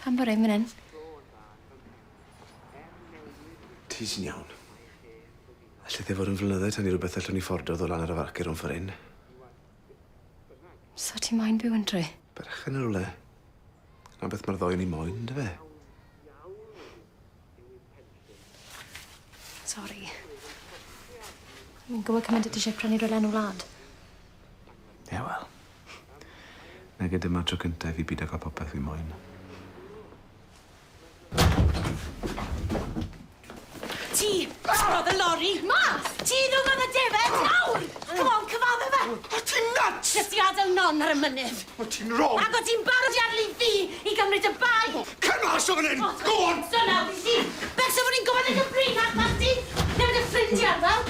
Pam bod rhaid mynd hyn? Ti sy'n iawn. Allith e fod yn flynydde tan i rwbeth allwn ni ffordo ddod lan ar y farcur o'n ffor hyn. So ti moyn byw yn dre? Berchen yn rwle. 'Na beth ma'r ddou o ni moyn on'd yfe? Sori. Fi'n gwbo cymaint o ti isie prynu rywle yn y wlad. Ie wel. Nage dyma'r tro cynta i fi bido ca'l popeth fi moyn. Ti! Sgorodd y lori! Mas! Ti ddwgodd y defed! Nawr! Come on, cyfadde fe! O ti'n nuts! Nes di adel Non ar y mynydd. O ti'n wrong! Ac o ti'n barod i adel i fi i gymryd y bai! Cer mas o fan 'yn! Go on! So nawr, ti! Becso bod ni'n gwbod y gyfrinach, Martin! Newid y ffrindiau, fel!